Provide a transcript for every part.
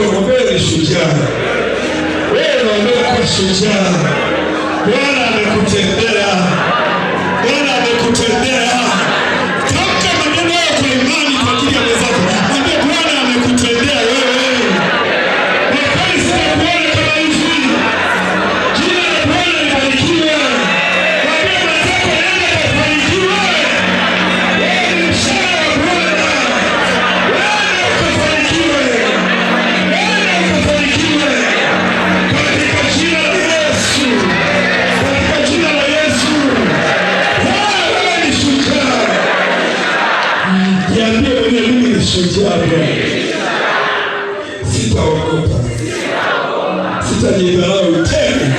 mkono, wewe ni shujaa. Wewe unaondoka kuwa shujaa. Bwana amekutendea. Bwana amekutendea. Tamka maneno hayo kwa imani kwa ajili ya mwenzako. Mwambie Bwana amekutendea wewe. Kwa kweli sitakuona kama hivi. Jina la Bwana libarikiwe. Mwambie mwenzako nenda kafanikiwe. Wewe ni mshahara wa Bwana. Wewe ukafanikiwe. Wewe ukafanikiwe. Katika jina la Yesu. Katika jina la Yesu. Wewe ni shujaa. Jiambie mwenyewe, mimi ni shujaa Bwana. Sitaogopa. Sitajidharau tena.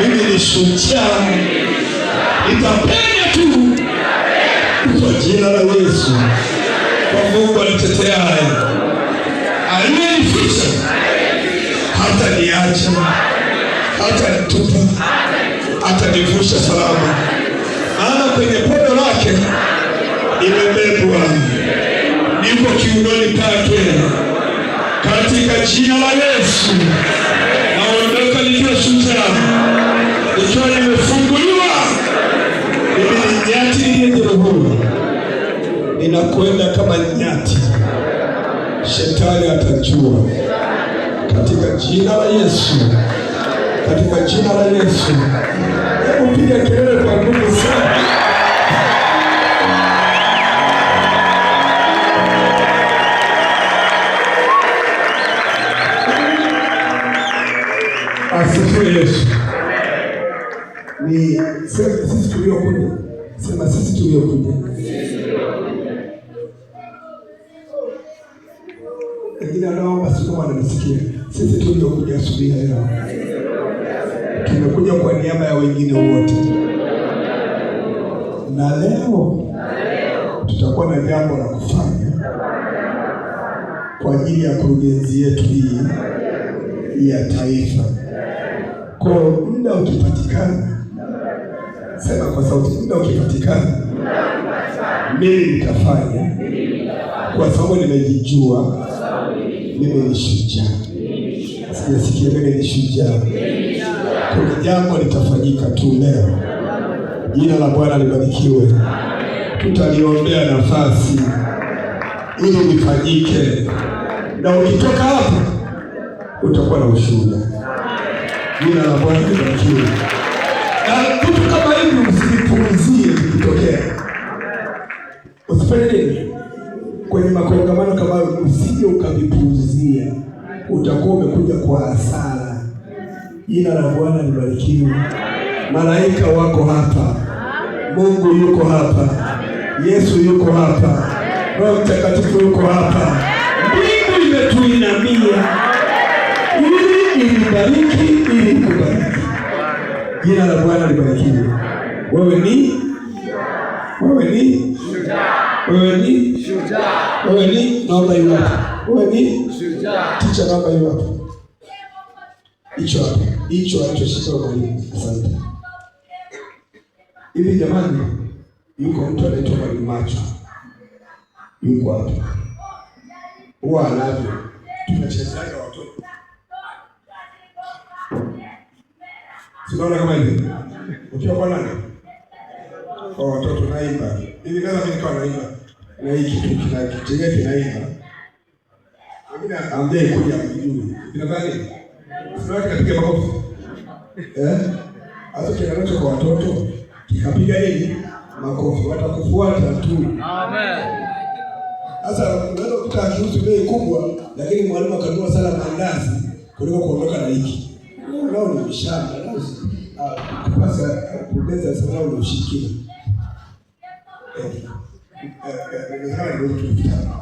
Mimi ni shujaa. Nitapenya tu kwa jina la Yesu. Kwa Mungu aniteteaye, aliyenificha hata niacha, hata nitupa, atanivusha salama, maana kwenye podo lake nimebebwa, niko kiunoni pake. Katika jina la Yesu naondoka nikiwa shujaa, nikiwa nimefunguliwa. Mimi ni nyati niliyejeruhiwa, ninakwenda kama nyati. Shetani atajua katika jina la Yesu, katika jina la Yesu. Hebu piga kelele kwa nguvu sana. Asifiwe Yesu. Ni sisi tuliokuja, sema sisi tuliokuja. Wengine wanaomba siku wananisikia. Sisi tuliokuja asubuhi ya leo tumekuja kwa niaba ya wengine wote, na leo tutakuwa na jambo la kufanya kwa ajili ya kurugenzi yetu hii ya taifa. Kwa muda ukipatikana, sema kwa sauti, muda ukipatikana, mimi nitafanya, kwa sababu nimejijua mimi ni shujaa. Sijasikia mimi ni shujaa. Kuna jambo litafanyika tu leo. Jina la Bwana libarikiwe. Tutaliombea nafasi ili lifanyike, na ukitoka hapa utakuwa na ushuhuda. Jina la Bwana libarikiwe. Na vitu kama hivi usivipuuzie vikitokea. Usifanye nini kwenye makongamano kama hayo, usije ukavipuuzia, utakuwa umekuja kwa hasara. Jina la Bwana libarikiwe. Malaika wako hapa, Mungu yuko hapa, Yesu yuko hapa, Roho Mtakatifu yuko hapa. Mbingu imetuinamia ili ilibariki, ili ikubariki. Jina la Bwana libarikiwe. Wewe ni wewe ni wewe ni wewe ni naomba hiyo hapa. Wewe ni teacher, naomba hiyo hapa. Hicho hapa. Hicho alichoshika mwalimu. Asante. Hivi jamani, yuko mtu anaitwa Mwalimu Macho. Yuko hapa. Huwa anavyo. Tunachezaga watoto. Sinaona kama hivi. Ukiwa kwa nani? Kwa watoto naimba. Hivi kama mimi nikawa naimba na hii kitu kina chenyewe kinaimba. Wengine ambaye kuja mjui. Kinafanya nini? Sinaona kinapiga makofi. Eh? Hasa kinacho kwa watoto kikapiga nini? Makofi. Watakufuata tu. Amen. Sasa unaweza kukuta akiuzi bei kubwa, lakini mwalimu akanunua sana mandazi kuliko kuondoka na hiki. Nao ni ushamba. Kupasa kuongeza sana ni ushirikina. Inawezekana ni kitu kitamu.